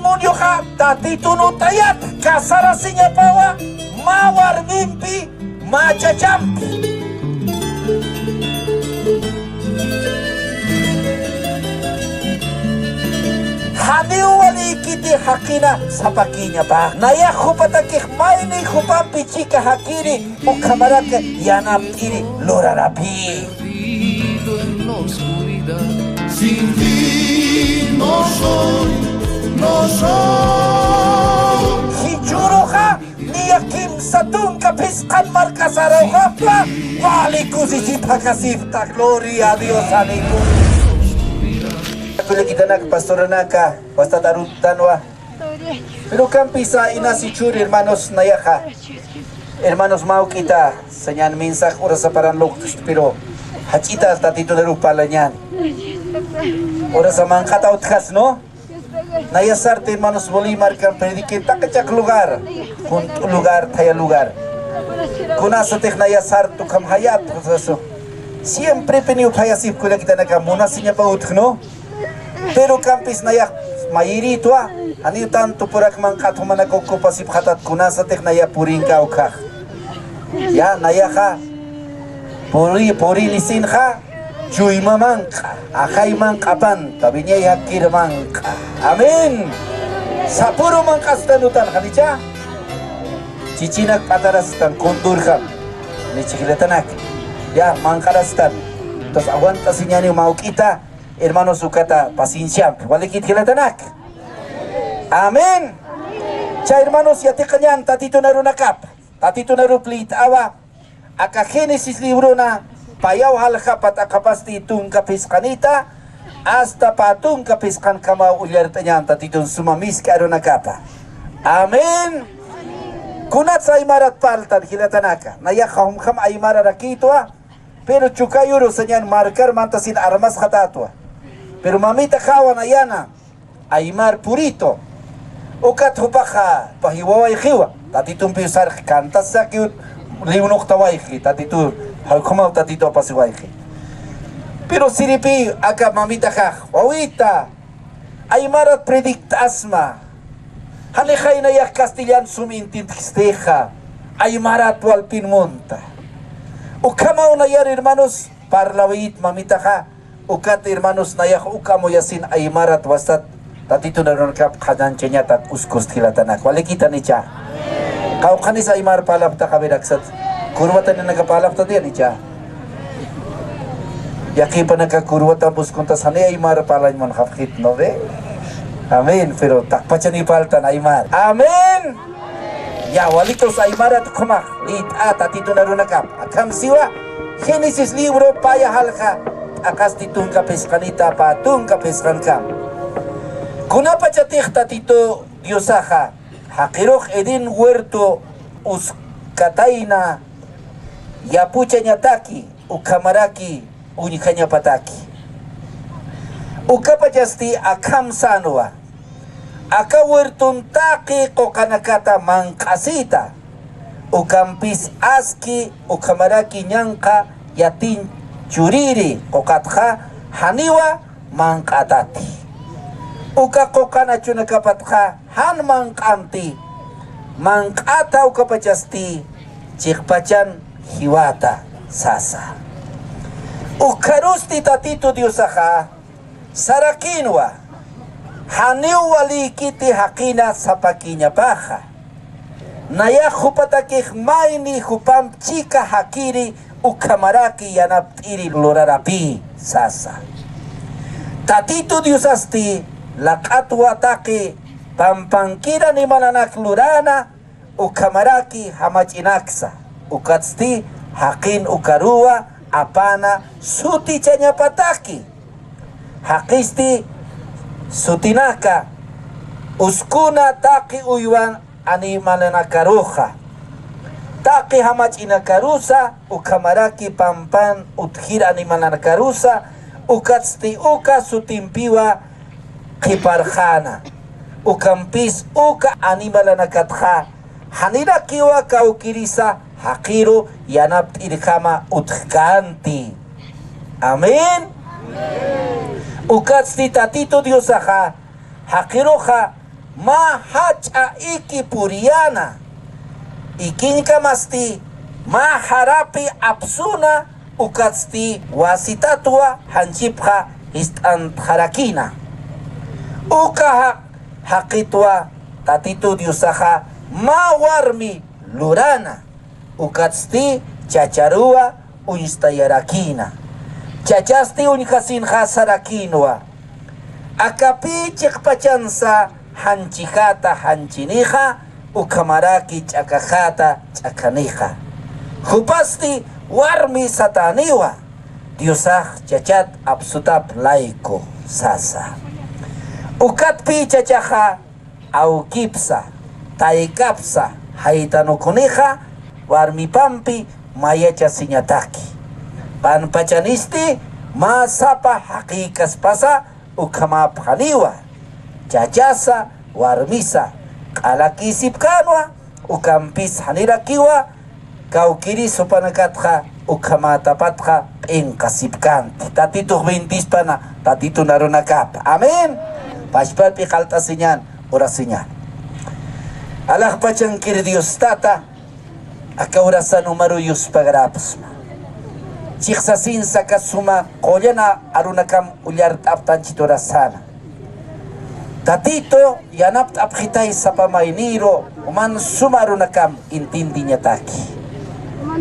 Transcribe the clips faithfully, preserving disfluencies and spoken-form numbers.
Munioxa tatitun ut'ayat casarasiñapawa mä warmimpi mä chachampi. Janiw walïkiti jaqina sapakiñapax. Nayax jupatakix mayni jupampi chika jakiri ukhamarak yanapt'iri lurarapï. Perdido en la oscuridad. Sin ti no soy, no soy. Jichhüruxa niya kimsa tunka phisqan markasaruxapxa wali kusisipxakasipxta. Gloria a Dios, aleluya. Kullakitanak, pastoranaka, wastat aruntanwa. Pero ukampisa inasi chhur hermanos nayaxa. Hermanos mawk'ita, sañan mensaje urasa paran luktusti, pero jach'ita tatitunaru parlañan. Urasa manq'ata utjas, ¿no? Naya sarta hermanos Bolívar kan prediquen taqi chaq lugar, kunt'u lugar, thaya lugar. Kunasatix naya sarta ukham jayat, pues eso. Siempre piniw phayasip kullakitanaka munasiñapa utj, ¿no? Pero ukampis nayax mayiritwa, janiw tanto purak manq'at jumanaka ocupasipxatat kunasatix naya purinka ukhax. Ya, nayaxa puri, purinisinxa chuyma manq'a, ajay manq'apanta, wiñay jakir manq'a. Amén. Sapüru manq'astan utan, ¿janicha? Chichinak p'atarastan, Condorjam. Ni chhijllatanak. Ya, manq'arastan. Entonces, aguantasiñäni mawk'ita, hermanos, ukata pacienciampi. Walïkit jilatanak. Amén. Chay hermanos, yatiqañän tatitun arunakap. Tatitun arup liyt'awa. Aka Génesis librona, payaw jaljapa t'aqapasti tunka phisqanita, hasta pä tunka phisqankamaw ullart'añän tatitun suma misk'a arunakapa. Amén. Kunats aymarat parltan jilatanaka. Nayaxa jumjam aymararakïtwa. Pero Chukayuru sañan markar mantasin armasxatätwa. Pero mamitaxawa nayana aymar purito. Ukat jupaxa pä jiwawayxiwa. Tatitumpiw sarx cantasakiw liwnuqtawayxi. Tatitu, jawkhumaw tatitu apasiwayxi. Pero siripï aka mamitaxax, wawita, aymarat predict'asma. Janixay nayax castellan sum intintkistixa. Aymarat walpin munta. Ukhamaw nayar hermanos parlawayit mamitaxa. Ukat hermanos nayax uk amuyasin aymarat wastat tatitun arunakap qhanañchañatat uskusti jilatanak. Walïkitanicha. Qawqhanis aymar parlapxta, a ver, aksat. Kurwataninaka parlapxta, tiyanicha. Yaqhipanaka kurwata muskuntas janiy aymar parlañ munxapxit, ¿no ve? Amén, pero taqpachaniw parltan aymar. Amén. Ya, walitus aymarat ukhamax liyt'a tatitun arunakap. Akham siwa, Génesis libro paya jalja t'aqasti tunka phisqanita pä tunka phisqankam. Kunapachatix Tatitu Diosaxa jaqirux Edén huerto uskatayna yapuchañataki, ukhamaraki uñjañapataki. Ukapachasti akham sänwa. Aka huerton taqi quqanakata manq'asita. Ukampis aski ukhamaraki ñanqha yatiñ churiri quqatxa janiwa manq'atati. Uka quqan achunakapatxa jan manq'anti, manq'ata ukapachasti chiqpachan jiwata sasa. Ukharusti Tatitu Diosaxa sarakïnwa, janiw walïkiti jaqina sapakïñapaxa. Nayax jupatakix mayni jupamp chika jakiri ukhamaraki yanapt'iri lurarapï sasa. Tatitu Diosasti laq'atwa taqi pampankir animalanak lurana ukhamaraki jamach'inaksa, ukatsti jaqin ukaruwa apana sutichañapataki. Jaqisti sutinaka uskuna taqi uywan animalanakaruxa, taqi jamach'inakarusa, ukhamaraki pampan utjir animalanakarusa, ukatsti uka sutimpiwa qhiparxäna. Ukampis uka animalanakatxa janirakiwa kawkirisa jaqiru yanapt'irjama utjkänti. Amén. Ukatsti Tatitu Diosaxa jaqiruxa mä jach'a iki puriyäna, ikiñkamasti mä jarapi apsuna, ukatsti wasitatwa janchipxa jist'antxarakïna. Uka ja-, jaqitwa Tatitu Diosaxa mä warmi luräna, ukatsti chacharuwa uñstayarakïna. Chachasti uñjasinxa sarakïnwa: Akapï chiqpachansa janchijäta janchinixa, ukhamaraki ch'akajäta ch'akanixa. Jupasti warmi satäniwa, Diosax chachat apsutap layku sasa. Ukatpï chachaxa awkipsa, taykapsa jaytanukunixa, warmipampi mayachasiñataki. Panpachanisti mä sapa jaqïkaspasa ukhamäpxaniwa. Chachasa, warmisa q'alakïsipkänwa, ukampis janirakiwa kawkïris jupanakatxa ukhamätapatxa p'inqasipkänti. Tatitux bendispana, Tatitun arunakapa. Amén. Pachpapï qallt'asiñän, urasiñän. Alaxpachankir Dios Tata, aka urasan umaru yuspagräpxsma. Chiqsasinsa aka suma qullan arunakam ullart'apxtanchit urasana. Tatitu, yanapt'apxitay sapa mayniru, juman suma arunakam intindiñataki.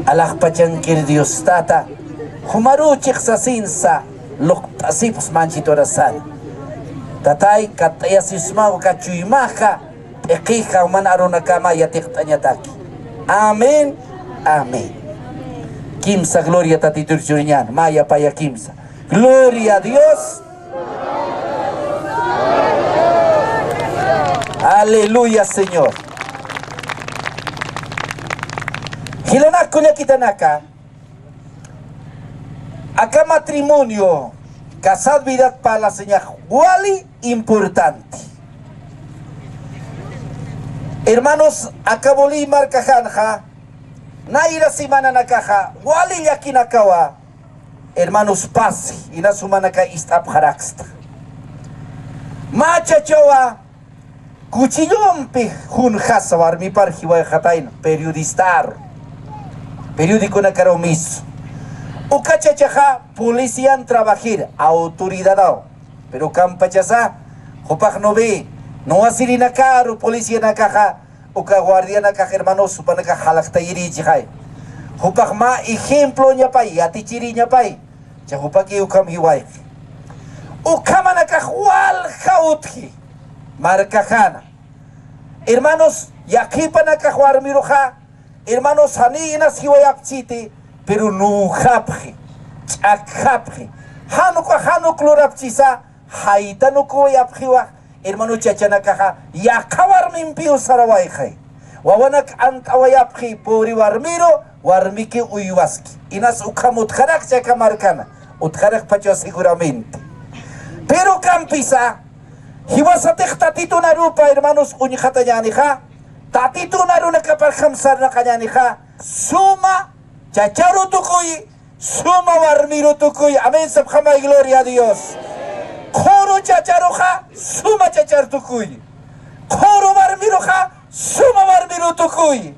Alaxpachankir Dios Tata, jumaru chiqsasinsa luqt'asipxsmanchit urasana. Tatay, katt'ayasipxsma uka chuymaxa, p'iqixa, juman arunakama yatiqt'añataki. Amén, amén. Kimsa gloria Tatitur churiñän, maya paya kimsa. Gloria a Dios. Aleluya, Señor. Jilanak kullakitanaka, aka matrimonio, casad vidat parlasiñax wali importante. Hermanos, aka Bolivia markaxanxa, nayra semananakaxa, wali llakinakawa, hermanos, pasi, inas jumanaka ist'apxaraksta. Mä chachawa, kuchillumpi junxasa warmipar jiwayxatayna, periodistaru, periodiconakaru misu. Uka chachaxa polician trabajir, autoridadaw. Pero ukampachasa, jupax nuwi, nuwasirinakaru policianakaxa, uka guardianakax, hermanos, jupanakax jalaqtayirichixay. Jupax mä ejemploñapay, yatichiriñapay. Cha jupaki ukham jiwayxi. Ukhamanakax walja utji markaxana. Hermanos, yaqhipanakax warmiruxa, hermanos, janiw inas jiwayapchiti, pero nuwjapxi, ch'akjapxi. Jan uka, jan uk lurapchisa, jaytanukuwayapxiwa, hermano, chachanakaxa yaqha warmimpiw sarawayxi. Wawanak ant'awayapxi, pobre warmiru, warmiki uywaski. Inas ukham utjarakchi aka markana, utjarakpachaw seguramente. Pero ukampisa, jiwasatix Tatitun arupa, hermanos, uñxatañänixa, Tatitun arunakaparjam sarnaqañänixa, suma chacharu tukuy, suma warmiru tukuy. Amén sapxamay, gloria a Dios. Qhuru chacharuxa suma chachar tukuy. Qhuru warmiruxa suma warmiru tukuy.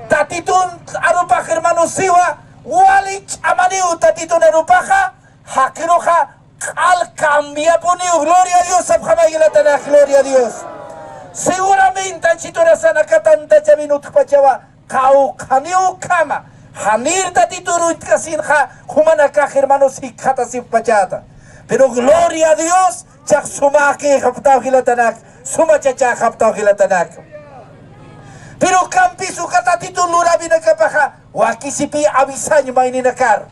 Tatitun arupax, hermano, siwa wali ch'amaniw Tatitun arupaxa, jaqiruxa q'al cambiapuniw. Gloria a Dios sapxamay jilatanak, gloria a Dios. Seguramente anchhit urasan aka tantachawin utjpachawa, qawqhaniw ukhama, janir Tatitur uñt'kasinxa, jumanakax, hermanos, jikxatasipxpachäta. Pero gloria a Dios, chax suma jaqïxapxtaw jilatanak, suma chachäxapxtaw jilatanak. Pero ukampis uka Tatitun luräwinakapaxa, wakisipiy avisañ mayninakar,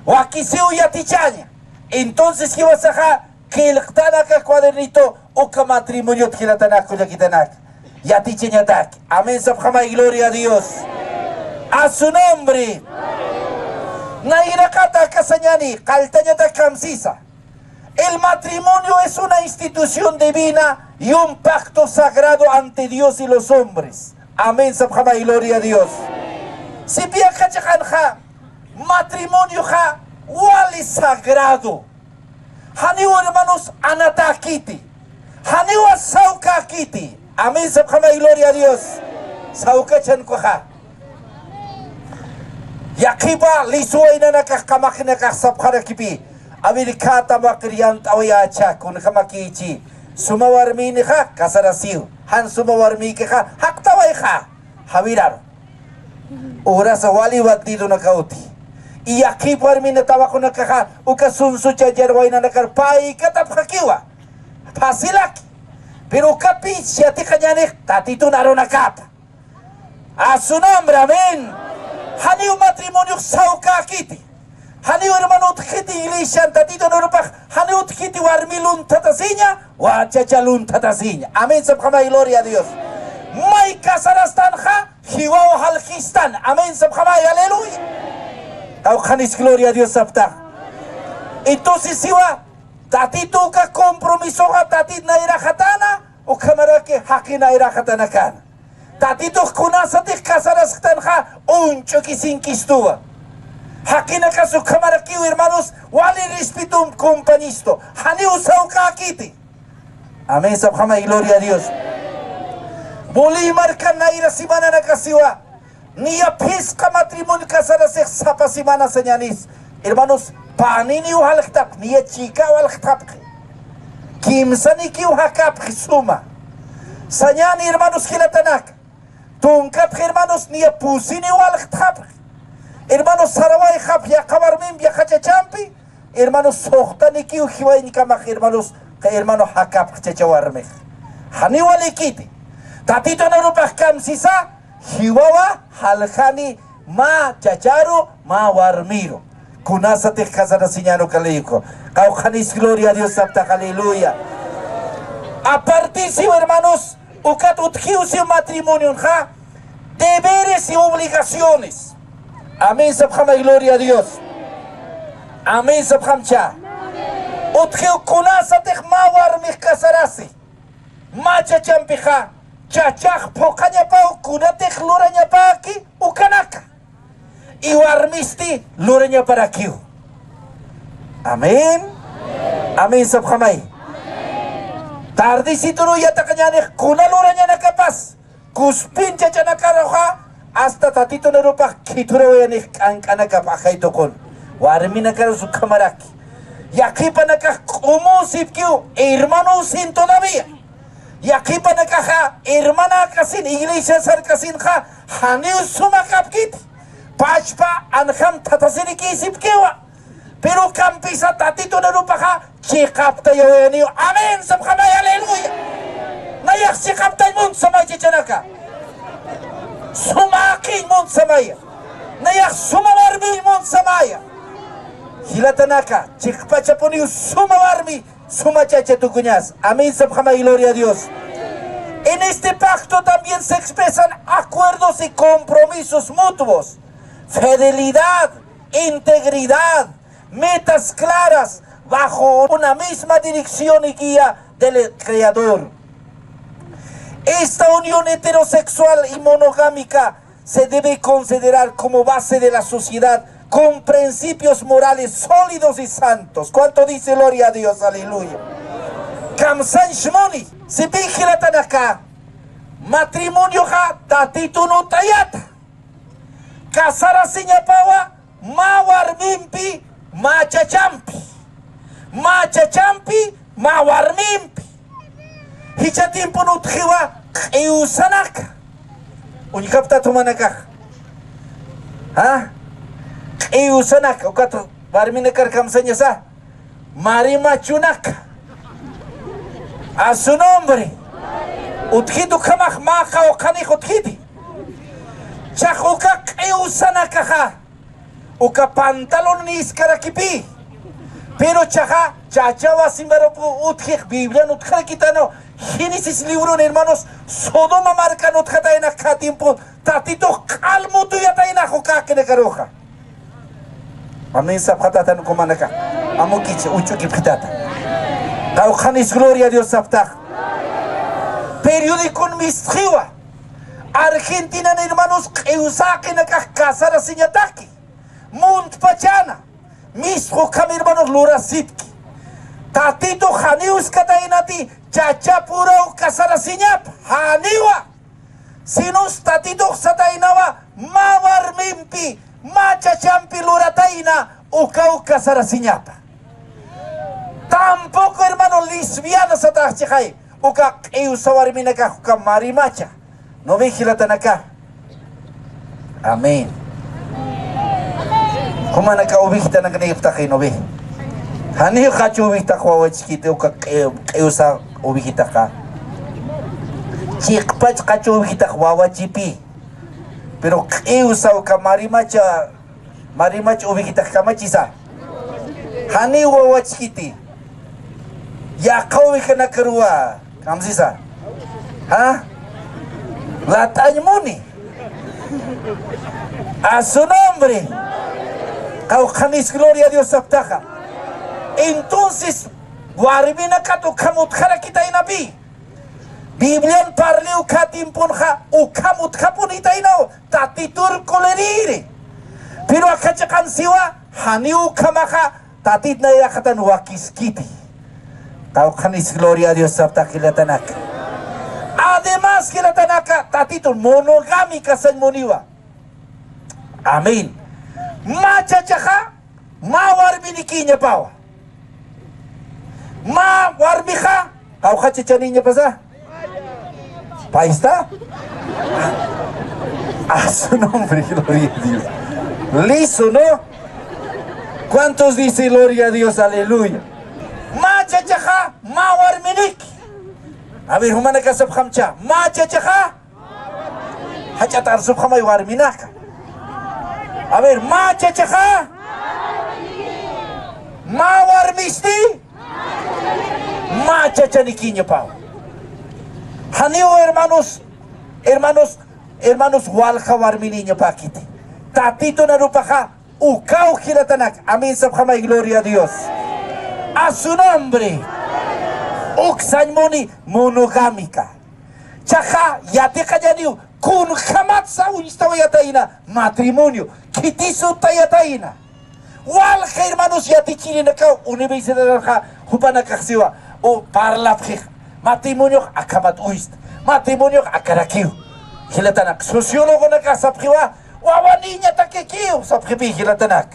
wakisiw yatichaña. Entonces jiwasaxa qillqtän aka cuadernito uka matrimoniot jilatanak kullakitanak. Yatichañatak. Amén sapxamay, gloria a Dios. A su nombre. Nayraqata aka sañäni, qalltañatak kamsisa. El matrimonio es una institución divina y un pacto sagrado ante Dios y los hombres. Amén sapxamay, gloria a Dios. Sipiya kachaqanxa, matrimonioxa wali sagrado. Janiw, hermanos, anatäkiti. Janiwa sawkäkiti. Amén sapxamay, gloria a Dios. Sawkachan ukaxa. Yaqhipa lisuwaynanakax, qamaqinakax sapxarakipï. A ver, khä tamaqir yant'awayächak, kunjamakichi. Suma warmïnixa casarasiw. Jan suma warmïkixa jaqtawayxa. Jawiraru. Urasa wali bandidonakaw uti. Y yaqhip warmina tamaqunakaxa uka sunsu chachar waynanakar paykatapxakiwa. Facilaki. Pero ukapï yatiqañänix Tatitun arunakata. A su nombre, amén. Janiw matrimoniox sawkäkiti. Janiw hermano utjkiti iglesian Tatitun urupax, janiw utjkiti warmi lunthatasiña, wachacha lunthatasiña. Amén sapxamay, gloria a Dios. May casarastanxa, jiwaw jalkistan. Amén sapxamay, aleluya. Qawqhanis gloria a Dios sapxta. Entonces siwa, Tatitu uka compromisoxa Tatit nayraxatana, ukhamaraki jaqi nayraxatanakäna. Tatitux kunasatix casarasktanxa uñch'ukisinkistwa. Jaqinakas ukhamarakiw, hermanos, wali respetomp compañistu. Janiw sawkäkiti. Amén sapxamay, gloria a Dios. Bolivia markan nayra semananakasiwa. Niya phisqa matrimonio casarasix sapa semana sañänis. Hermanos, paniniw jaljtapxi, niya chikaw jaljtapxi. Kimsanikiw jakapxi suma. Sañäni, hermanos, jilatanaka. Tunkatx, hermanos, niya pusiniw jaljtapxi. Hermanos, sarawayxapxi yaqha warmimp, yaqha chachampi. Hermanos, suxtanikiw jiwañkamax, hermanos, kä hermano jakapxi chacha warmix. Janiw walikiti. Tatitun urupax kamsisa, jiwawa jaljani mä chacharu, mä warmiru. Kunasatix casarasiñän uka leyku. Qawqhanis gloria a Dios sapxta, aleluya. Apartesiw, hermanos, ukat utjiw siw matrimonionxa, deberes y obligaciones. Amén sapxamay, gloria a Dios. Amén sapxamcha. Utjiw kunasatix mä warmix casarasi, mä chachampixa, chachax phuqhañapaw kunatix lurañapäki ukanaka. Y warmisti lurañaparakiw. Amén. Amén sapxamay. Tardesituru yatiqañänix kuna lurañanakapas. Kuspin chachanakaruxa, hasta Tatitun urupax khithurawayänix k'ank'anakap ajay tuqun. Warminakarus ukhamaraki. Yaqhipanakax q'umüsipkiw, hermanosin todavía. Yaqhipanakaxa hermanakasin, iglesia sarkasinxa, janiw suma kapkiti. Pachpa anjam thathasirikïsipkiwa. Pero kampisa Tatitun urupaxa chiqaptayawayaniw. Amén sapxamay, aleluya. Nayax chiqaptay munt samay chachanaka. Suma jaqiñ munt samaya. Nayax suma warmiñ munt samaya. Jilatanaka, chiqpachapuniw suma warmi, suma chacha tukuñas. Amén sapxamay, gloria a Dios. En este pacto también se expresan acuerdos y compromisos mutuos, fidelidad, integridad, metas claras bajo una misma dirección y guía del Creador. Esta unión heterosexual y monogámica se debe considerar como base de la sociedad con principios morales sólidos y santos. ¿Cuánto dice gloria a Dios? Aleluya. Kamsañ sumuni, sipï jilatanaka, matrimonioxa Tatitun utayata. Casarasiñapawa mä warmimpi, mä chachampi. Mä chachampi, mä warmimpi. Jichha tiempon utjiwa q'iwsanaka. Uñjapxtat jumanakax. ¿A? Q'iwsanaka. Ukat warminakar kamsañasa. Marimachunaka. A su nombre. Utjiti ukhamax mä qawqhanix utjiti. Chax uka q'iwsanakaxa, uka pantalon niskarakipï. Pero chaxa, chachawa simarupu utjix Biblian utjarakitanu, Génesis libron, hermanos, Sodoma markan utjatayna, kä tiempo Tatitux q'al mutuyatayna uka akinakaruxa. Amén sapxatata, ukhamanak amukichi, uñch'ukipxitata. Qawqhanis gloria a Dios sapxtax. Periodicon mistxiwa. Argentinan, hermanos, q'iwsa akinakax casarasiñataki. Muntpachana. Mistxu ukham, hermanos, lurasipki. Tatitux janiw uskataynati, Chachapuraw casarasiñapa, janiwa. Sinus Tatitux sataynawa, mä warmimpi, mä chachampi luratayna, ukaw casarasiñapa. Tampoco, hermano, lesbiana satax chiqay, uka q'iwsa warminakax uka marimacha. ¿No ve, jilatanaka? Amén. Jumanaka ovejitanak niyaptaqi, ¿no ve? Janiw qachu ovejitax wawa chiquiti uka q'i-, q'iwsa ovejitaqa. Chiqpach qachu ovejitax wawachipi. Pero q'iwsa uka marimacha, marimacha ovejitax kamachisa. Janiw wawa chiquiti. Yaqha ovejanakaruwa, kamsisa. ¿Ha? Lat'añ muni. A su nombre. Qawqhanis gloria a Dios saptaqa. Entonces, warminakat ukham utjarakitaynapi. Biblian parli ukha tiemponxa ukham utjapunitaynaw, Tatitur coleriri. Pero akha chiqan siwa, janiw ukhamaxa, Tatit nayraqatan wakiskiti. Qawqhanis gloria a Dios saptax jilatanaka. Además, jilatanaka, Tatitun monogámica sañ muniwa. Amén. Mä chachaxa, mä warminikiñapawa. Mä warmixa, qawqha chachaniñapasa. ¿Paysta? A su nombre, gloria a Dios. Liso, ¿no? ¿Cuántos dice gloria a Dios, aleluya? Mä chachaxa, mä warminiki. A ver, jumanaka sapxamcha. Mä chachaxa. Jach'at arsupxamay warminaka. A ver, mä chachaxa. Mä warmisti. Mä chachanikiñapaw. Janiw, hermanos, hermanos, hermanos, walja warminiñapäkiti. Tatitun arupaxa, ukaw jilatanaka. Amén sapxamay, gloria a Dios. A su nombre. Uk sañ muni monogámica. Chaxa yatiqañaniw kunjamatsa uñstawayatayna matrimonio, khitisutayatayna. Walja hermanos yatichirinakaw universidadanxa jupanakax siwa, o parlapxix, matrimoniox akhamat uñsta, matrimoniox akarakiw. Jilatanak, sociologonakax sapxiwa, wawa niñatakikiw sapxipi jilatanak.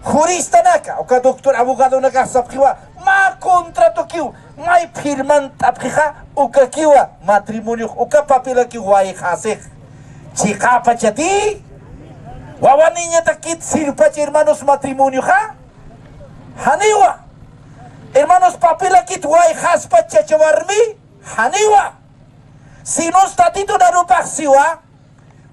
Juristanaka, uka doctor abogadonakax sapxiwa, mä contratokiw, may firmant'apxixa, ukakiwa matrimoniox, uka papelakiw wayxasix. Chiqapachati, wawa niñatakit sirpach hermanos matrimonioxa, janiwa. Hermanos, papelakit wayxaspa chacha warmi, janiwa. Sinus Tatitun arupax siwa,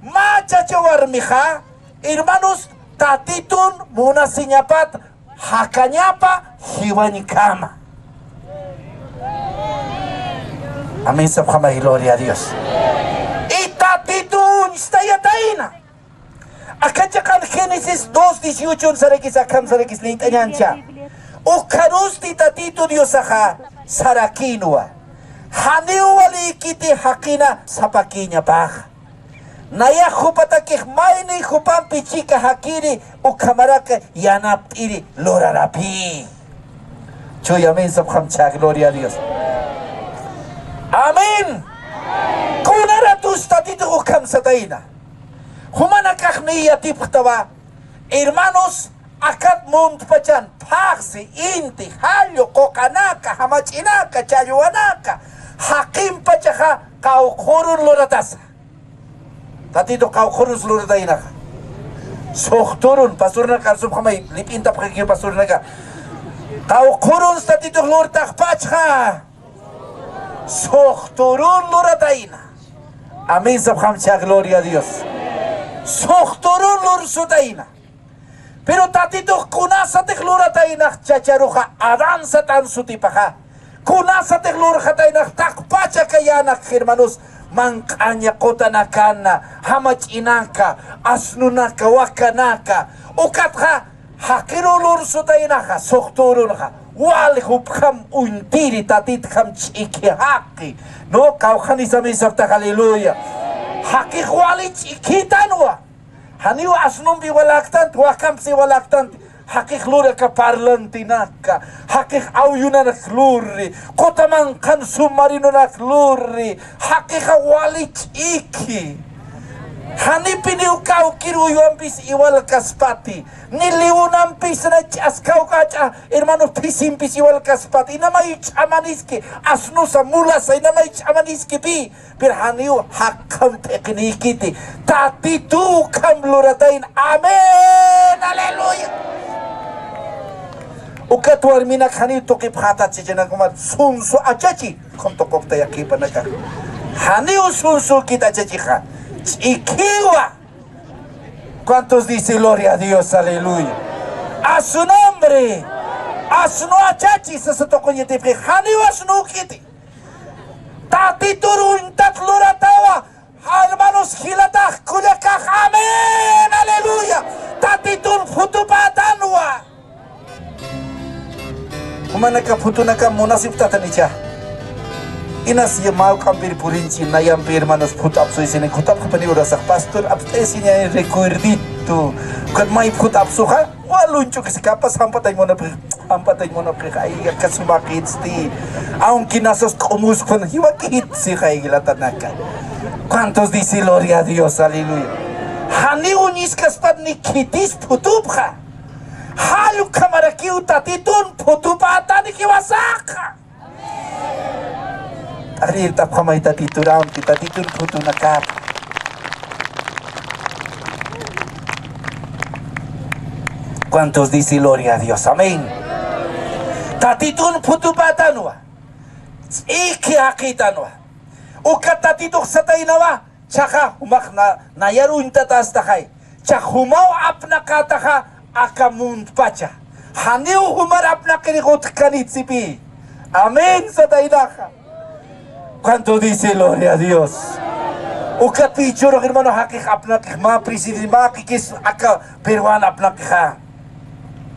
mä chacha warmixa, hermanos, Tatitun munasiñapat jakañapa jiwañkama. Amén sapxamay, gloria a Dios. Y Tatitun uñstayatayna. Akha chiqan Génesis dos dieciocho sarakis, akham sarakis liyt'añancha. Ukharusti Tatitu Diosaxa sarakinwa. Janiw walïkiti jaqina sapakiñapaxa. Nayax jupatakix mayni jupampi chika jakiri ukhamaraki yanapt'iri lurarapï. Chuy amén sapxamcha, gloria a Dios. Amén. Kunaratus Tatitux ukham satayna. Jumanakax niy yatipxtawa, hermanos, akat muntpachan phaxsi, inti, jallu, quqanaka, jamach'inaka, challwanaka, jaqimpachaxa qawqhurun luratasa. Tatitux qawqhurus lurataynaxa. Suxturun, pastornak arsupxamay, lip'intapxakiw pastornaka. Qawqhurun Tatitux lurtaxpachxa. Suxturun luratayna. Amén sapxamcha, gloria a Dios. Suxturun lursutayna. Pero Tatitux kunasatix lurataynax chacharuxa, Adán sat'an sutipaxa. Kunasatix lurxataynax taqpach aka yänak, hermanos, manq'aña qutanakana, jamach'inaka, asnunaka, wakanaka. Ukatxa, jaqiru lursutaynaxa, suxturunxa, wali jupjam uñtiri, Tatitjam ch'ikhi jaqi. No, kawkhanisa misaptax, aleluya. Jaqix wali ch'ikhitanwa. Janiw asnumpi walaktanti, wakampsi walaktanti. Jaqix luraka parlantinaka, jaqix awyunanak luri, quta manqhan submarinunak luri, jaqixa wali ch'iki. Janipiniw kawkir uywampis iwalkaspati, ni liwunampis na ch'askawkach'a, hermano, phisimpis iwalkaspati, inamay ch'amaniski, asnusa, mulasa, inamay ch'amaniski pi. Pero janiw jaqjam p'iqinïkiti, Tatituw ukham luratayna. Amén, aleluya. Ukat warminak janiw tuqipxätat, chachanakamar sunsu achachi, ukham tuqupta yaqhipanaka. Janiw sunsukit achachixa, ch'ikhiwa. ¿Cuántos dice gloria a Dios? Aleluya. A su nombre. Asnu achachi sasa tuquñatipxi, janiw asnukiti. Tatitur uñtat luratawa, hermanos, jilatax kullakax. Amén, aleluya. Tatitun phutupätanwa. Jumanaka phutunakam munasipxtatan icha. Inas ya mä juk'ampir purinchi, nayampi, hermanos, phut apsuysinik, phut apxapani urasax, pastor, apt'ayasiñay recuerdito. Ukat may phut apsuxa, wal uñch'ukisi, capaz jampatañ munapxi. Jampatañ munapxi, ay, aka sumaqitsti. Aunque nasas q'umuskpan, jiwakitsi, ay, jilatanaka. ¿Cuántos dice gloria a Dios? Aleluya. Janiw uñiskaspat ni khitis phutupxa. Jall ukhamarakiw Tatitun phutupätan jiwasaxa. Arirt'apxamay Tatiturampi, Tatitun phutunakapa. ¿Cuántos dice gloria a Dios? Amén. Tatitun phutupätanwa. Ch'ikhi jaqïtanwa. Uka Tatitux sataynawa. Chaxa jumax na, nayar uñtatastaxay. Chax jumaw apnaqätaxa aka muntpacha. Janiw jumar apnaqirix utjkanit sipï. Amén, sataynaxa. ¿Cuánto dice gloria a Dios? Ukat pichurux, hermano, jaqix apnaqix mä presidente, mä qikis aka peruan apnaqixa.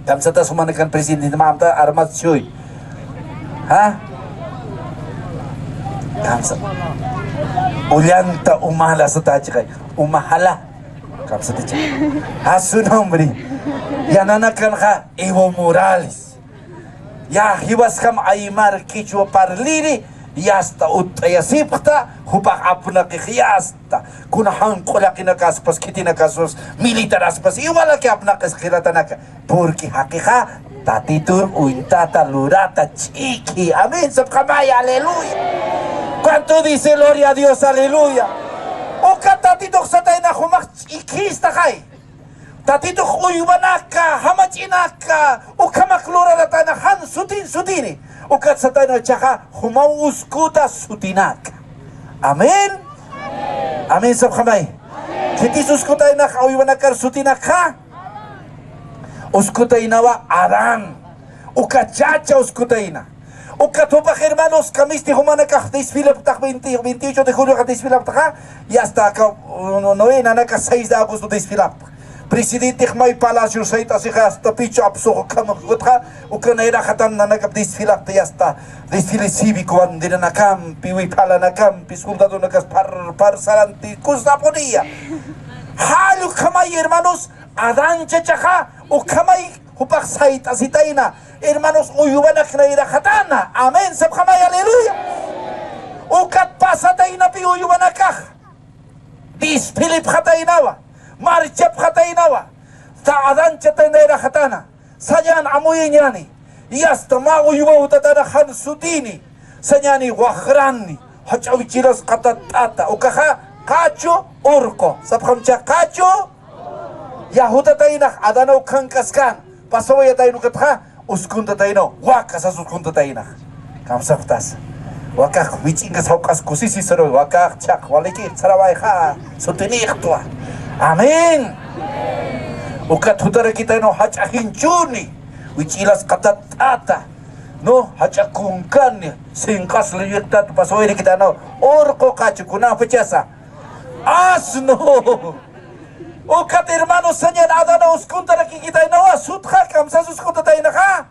Kamsatas jumanakan presidente, mä amta armas chuy. ¿Ha? Kamsa. Ullanta Humala satachiqay. Humajala. Kamsatacha. A su nombre. Yananakanxa Evo Morales. Ya jiwaskam aymar qichwa parliri, yasta utt'ayasipxta, jupax apnaqix yasta. Kuna janq'u llaqinakaspas, khitinakaspas, militaraspas, igualaki apnaqis jilatanaka. Porque jaqixa Tatitun uñtata lurata ch'ikhi. Amén, sapxamay, aleluya. ¿Cuánto dice gloria a Dios, aleluya? Uka Tatitux satayna jumax ch'ikhistaxay. Tatitux uywanaka, jamach'inaka, ukhamak luraratayna jan sutin sutini. Ukat satayna chaxa jumaw uskuta sutinaka. Amén. Amén, sapxamay. Khitis uskutaynax uywanakar sutinakxa. Uskutaynawa Adán. Uka chacha uskutayna. Ukat jupax, hermanos, kamisti jumanakax desfilapxtax veinte, veintiocho de julioxa desfilapxtaxa, y hasta aka, no, no, nanaka seis de agosto desfilapxtax. Presidentix may palacio sayt'asixa hasta pichu apsuxu khamakutxa, uka nayraqatan nanakap desfilapxta, y hasta desfile cívico, banderanakampi, wiphalanakampi, soldadonakas phar, phar saranti, kusapunïya. Jall ukhamay, hermanos, Adán chachaxa, ukhamay jupax sayt'asitayna, hermanos, uywanak nayraqatana. Amén, sapxamay, aleluya. Ukat pasataynapi uywanakax desfilipxataynawa, marchapxataynawa, ta Adán chatay nayraqatana, sañan amuyañäni, y hasta mä uywa jutatana jan sutini, sañäni waqrani, jach'a wichilas qatatt'ata, ukaxa qachu urqu, sapxamcha qachu Ya jutataynax, Adanaw khankaskan, pasawayatayna ukatxa, uskuntataynaw, waka sas uskuntataynax. Kamsapxtasa. Wakax wich'inkas jawq'as kusisi sarawi, wakax chhaq waliki sarawayxa, sutinïxtwa. Amén. Ukat jutarakitaynaw jach'a jinchuni, wich'ilas qatatt'ata, no, jach'a kunkani, sinqas lliwiqtat, pasawayrikitaynaw, urqu qachu, kunapachasa. Asno. Ukat hermano, sañan Adanaw uskuntarakikitaynawa, sutxa kamsas uskuntataynaxa.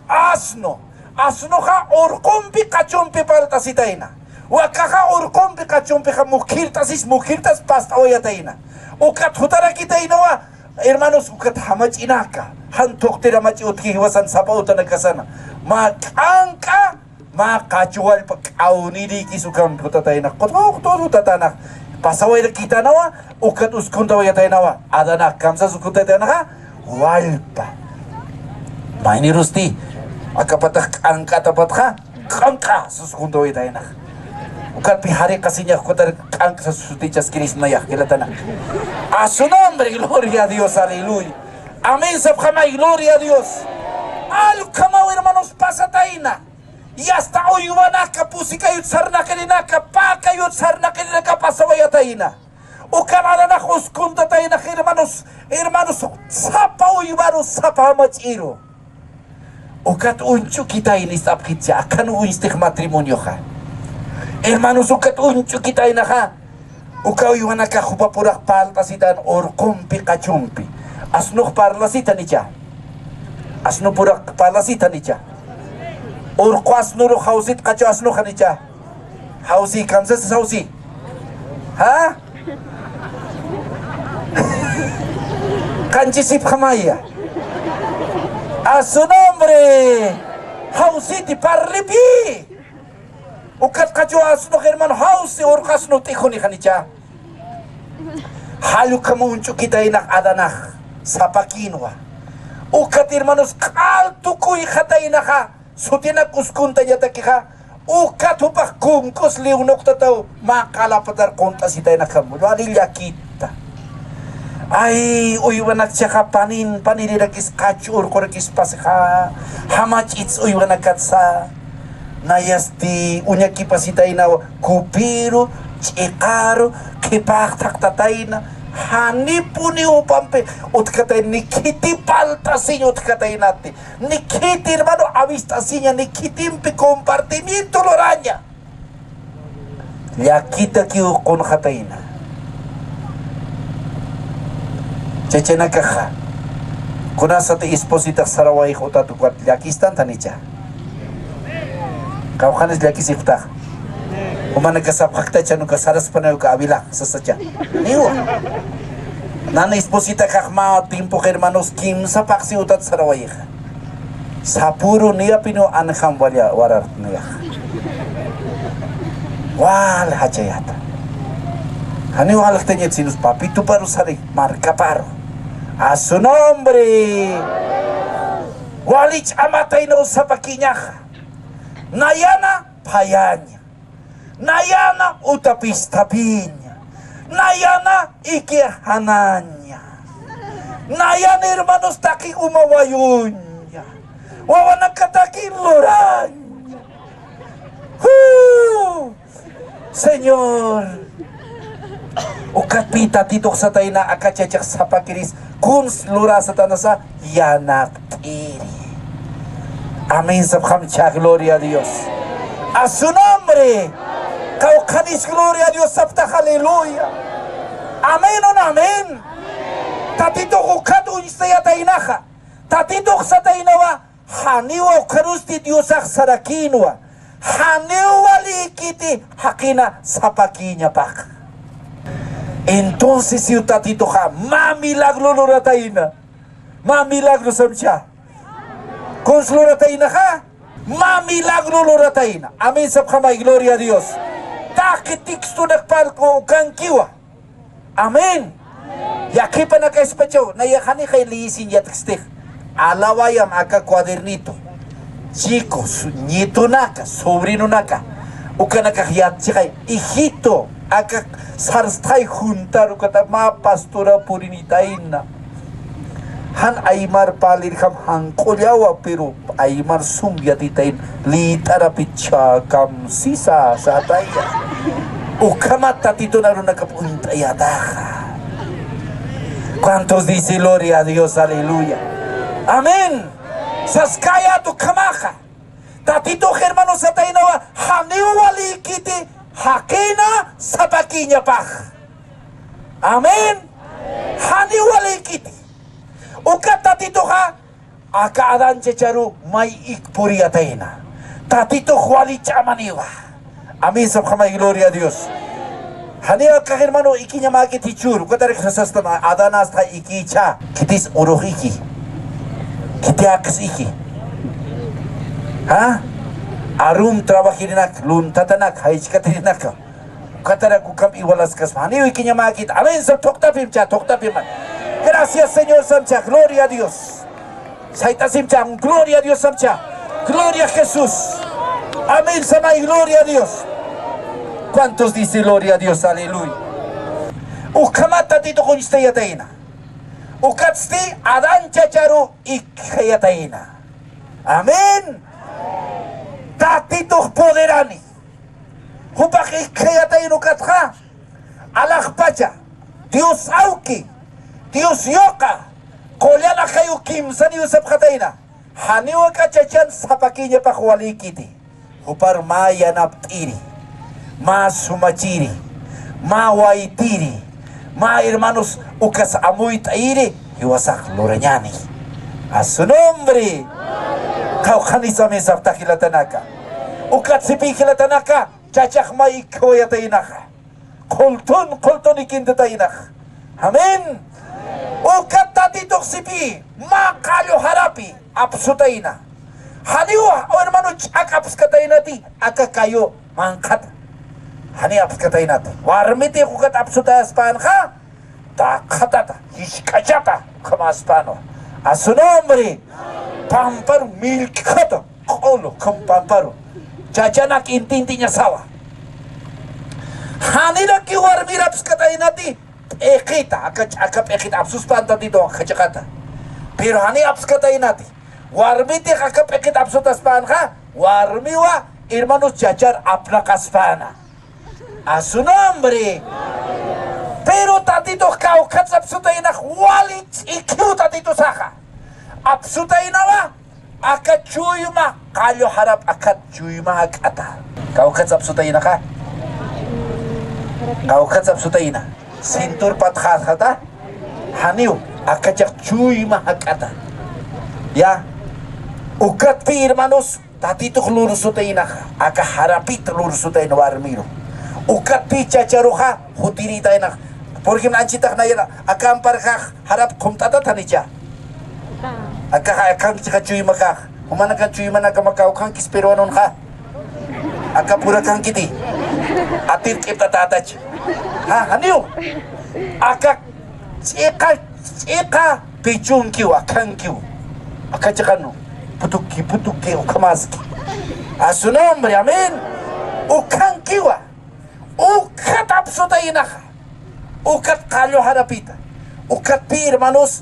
Asno. Asnoxa urqumpi qachumpi parlt'asitayna. Wakaxa urqumpi qachumpixa mukhirt'asis, mukhirt'as past'awayatayna. Ukat jutarakitaynawa, Hermanos, ukat jamach'inaka, jan thuqtira mach'i utji jiwasan sapa utanakasana. Mä k'ank'a, mä qachu wallpa k'awnirïkis ukampi utatayna. Qutqu, qutqu utatayna. Pasawayrakitanawa, ukat uskuntawayataynawa. Adanak kamsas uskuntayataynaxa, wallpa. Maynirusti, akapatax k'ank'atapatxa, k'ank'a sas uskuntawayataynax. Ukatpi jariqasiñax ukatar k'ank'a sas sutichaskirisnayax, jilatanaka. A su nombre, gloria a Dios, aleluya. Amén, sapxamay, gloria a Dios. Allqu ukhamaw, hermanos, pasatayna. Y hasta uywanaka, pusikayut sarnaqirinaka, pakayut sarnaqirinaka pasawayatayna. Ukan Adanax uskuntataynax, hermanos, hermanos, sapa uywaru, sapa jamach'iru. Ukat uñch'ukitayna ist'apxitcha, akan uñstix matrimonioxa. Hermanos, ukat uñch'ukitaynaxa, uka uywanakax jupapurax parlt'asitan urqumpi, qachumpi. Asnux parlasitanicha. Asnupurax parlasitanicha. Urqu asnurux jawsit, qachu asnuxanicha. Jawsi, kamsas jawsi. ¿Ja? Qanchisipxamaya. A su nombre. Jawsiti parlipi. Ukat qachu asnux, hermano, jawsi urqu asnux t'ijunixanicha. Jall ukham uñch'ukitaynax Adanax sapakïnwa. Ukat, hermanos, q'al tukuyxataynaxa. Sutinak uskuntañatakixa, ukat jupax kunk'us liwnuqtataw mä qalapatar qunt'asitaynakamwa, wali llakita. Ay, uywanakchaxa panin, panirirakis qach urqurakis pasixa, jamach'its uywanakatsa. Nayasti uñakipasitaynaw kupiru, ch'iqaru, qhipax thaqtatayna, janipuni jupampi utjatayna, ni khiti parlt'asiñ utjataynati. Ni khiti, hermano, avist'asiña, ni khitimpi compartimiento luraña. Llakitakiw qunxatayna. Chachanakaxa, kunasati espositax sarawayx utat ukat llakistantanicha. Qawqhanis llakisipxtax. Jumanaka sapxaktachan uka saraspanay uka Avilax sasacha. Niwa. Nana espositakax mä tiempox, hermanos, kimsa paqsi utat sarawayxa. Sapüru niyapiniw anjam wali warartniyax. Wal jachayata. Janiw aljtañat sinus papituparu sari markaparu. A su nombre. Wali ch'amataynaw sapakïñaxa. Nayana phayaña. Nayana utapistapiña. Nayana ikixanaña. Nayana, hermanos, taqi uma wayuña. Wawanakataki luraña. ¡Ju! Señor. Ukatpï Tatitux satayna aka chachax sapakiris, kuns lurä satanasa yanapt'iri. Amén sapxamcha, gloria a Dios. A su nombre. Qawqhanis gloria a Dios saptax, aleluya. Amén, un amén. Tatitux ukat uñstayataynaxa. Tatitux sataynawa, janiwa ukxarusti Diosax sarakïnwa. Janiw walïkiti jaqina sapakïñapax. Entonces, siw Tatituxa mä milagro luratayna. Mä milagro samcha. Kuns lurataynaxa. Mä milagro luratayna. Amén sapxamay, gloria a Dios. Taqi textonak parlt'u ukankiwa. Amén. Yaqhipanakaspachaw, nayax janixay liyisiñ yatkstix. Alawayam aka cuadernito. Chicos, nietonaka, sobrinonaka. Ukanakax yatchixay, hijito, aka sarstxay juntar ukata mä pastora purinitayna. Jan aymar parlirjam janq'ullawa, pero aymar sum yatitayna, liyt'arapicha kamsisa sataya. Ukhamat Tatitun arunakap uñt'ayataxa. ¿Cuántos dice gloria a Dios? Aleluya. Amén. Saskayät ukhamaxa. Tatitux, hermano, sataynawa, janiw walïkiti jaqina sapakïñapax. Amén. Janiw walïkiti. Ukat Tatituxa, aka Adán chacharu may ikpuriyatayna. Tatitux wali ch'amaniwa. Amén sapxamay, gloria a Dios. Janiw akax hermano ikiñamäkit jichhür, ukatarak sastam Adán asta ikicha, khitis urux iki, khiti aks iki. ¿Ha? Arum trabajirinak, luntatanak, jaychkatirinaka. Ukatarak ukham igualaskaspa. Janiw ikiñamäkit. Amén. Sap thuqtapimcha, thuqtapima. Gracias, Señor, samcha. Gloria a Dios. Sayt'asimcha, gloria a Dios, samcha. Gloria a Jesús. Amén, samay, gloria a Dios. ¿Cuántos dice gloria a Dios? Aleluya. Ukhamat Tatitux uñstayatayna. Ukatsti Adán chacharu ikxayatayna. Amén. Tatitux poderani. Jupax ikxayatayna ukatxa, alaxpacha, Dios awki, Dios yuqa, qullan akayu kimsaniw sapxatayna. Janiw aka chachan sapakiñapax walïkiti. Jupar mä yanapt'iri, mä sumachiri, mä waytiri, mä hermanos ukas amuyt'ayiri, jiwasax lurañäni. A su nombre. Qawqhanis amén sapxta jilatanaka. Ukat sipï jilatanaka, chachax mä ikxawayataynaxa. Qultun, qultun ikintataynax. Amén. Ukat Tatitux sipï, mä qallu jarapi apsutayna. Janiw hermano ch'ak apskataynati, aka kayu manqhata. Janiw apskataynati. Warmitix ukat apsutayaspänxa, taqhatata, jisk'achata, ukhamäspänwa. A su nombre. Pamparu millk'ata, q'ulu, ukham pamparu. Chachanak intintiñasawa. Janirakiw warmir apskataynati, p'iqita, aka, aka p'iqita apsuspän Tatitu aka chiqata. Pero janiw apskataynati. Warmitix aka p'iqita apsutaspänxa, warmiwa, hermanos, chachar apnaqaspäna. A su nombre. Pero Tatitux kawkhat apsutaynax wali ch'ikiw Tatitusaxa. Apsutaynawa aka chuyma qallu jarap akat chuyma jak'ata. Kawkhat apsutaynaxa. Kawkhat apsutayna. Cintur patxasxata. Janiw. Akachax chuyma jak'ata. Ya. Ukatpï hermanos. Tatitux lursutaynaxa, aka jarapit lursutayna warmiru. Ukatpï chacharuxa, jutirïtaynax. Por ejemplo, anchitax nayara, aka amparjax jarap qumt'atat janicha. Aka, akanchixa chuymakax. Jumanakan chuymanakama kawkhankis peruanonxa. Aka purakankiti. Atir q'ipt'atätach. Ja, janiw. Aka Ch'iqa, ch'iqa pichunkiwa, akhankiw. Aka chiqanu, putuki, putuki, ukhamaski. A su nombre, amén. Ukhankiwa. Ukat apsutaynaxa. Ukat qallu jarapita. Ukatpï, hermanos,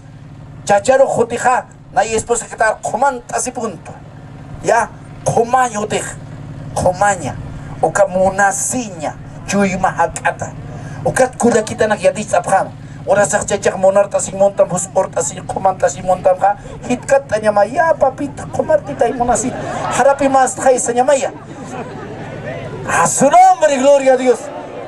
chacharu jutixa, nay esposa kitar qumant'asipuntu. Ya, qumaña utix, qumaña, uka munasiña, chuyma jak'ata. Ukat kullakitanak yaticht'apxam. Urasax chachax munart'asiñ muntam, jusq'urt'asiñ, qumant'asiñ muntamxa, jitkatt'añamaya, papita, qumartitay munasiñ, jarapi mastxay sañamaya. A su nombre, gloria a Dios.